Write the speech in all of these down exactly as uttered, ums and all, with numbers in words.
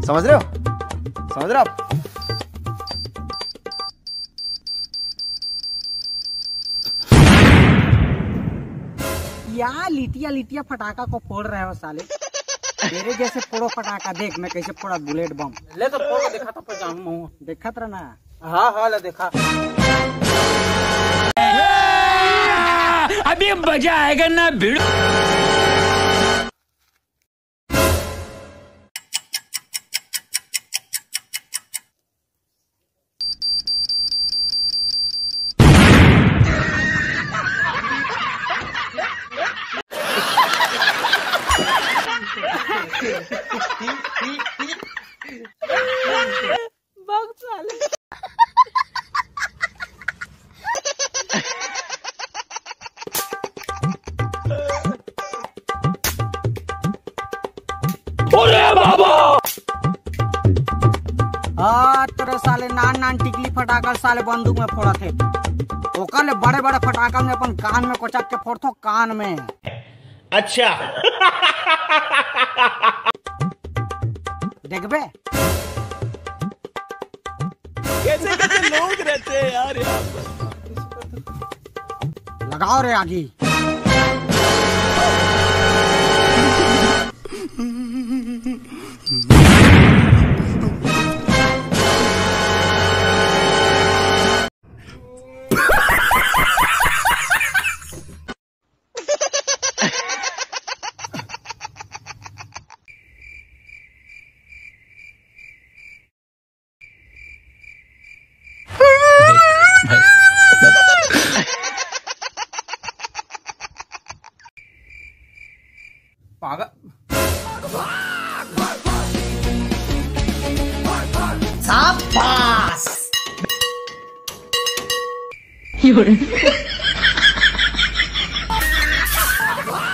समझ रहे हो? समझ रहे हो आप? या लिटिया लिटिया फटाका को फोड़ रहे हो साले। तेरे जैसे फोड़ो फटाका, देख मैं कैसे फोड़ा बुलेट बम। ले तो फोड़ के दिखा तो पहचानू मैं। देखत रहना। हाँ हाँ, ले देखा। अभी मजा आएगा ना भिड़ू। बक साले। अरे बाबा। हाँ, तोरे साले नान नान टिकली फटाका साले बंदूक में फोड़त हे। ओकर ले बड़े बड़े फटाका में अपन कान में कोचक के फोड़थो, कान में। अच्छा। देखबे। कैसे कैसे लोग रहते हैं यार यहाँ पर। लगाओ रे आगी। पागल। शाबाश।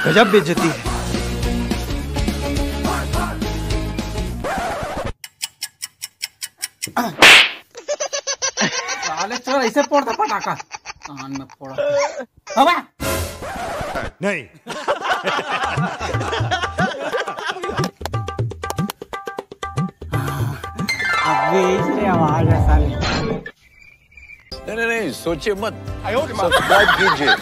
गजब बेइज्जती है। साले चल, ऐसे फोड़ दे फटाका, कान में फोड़ा। हवा। नहीं। अबे इससे आवाज है साले। नहीं नहीं नहीं, सोचिए मत। सब्सक्राइब कीजिए।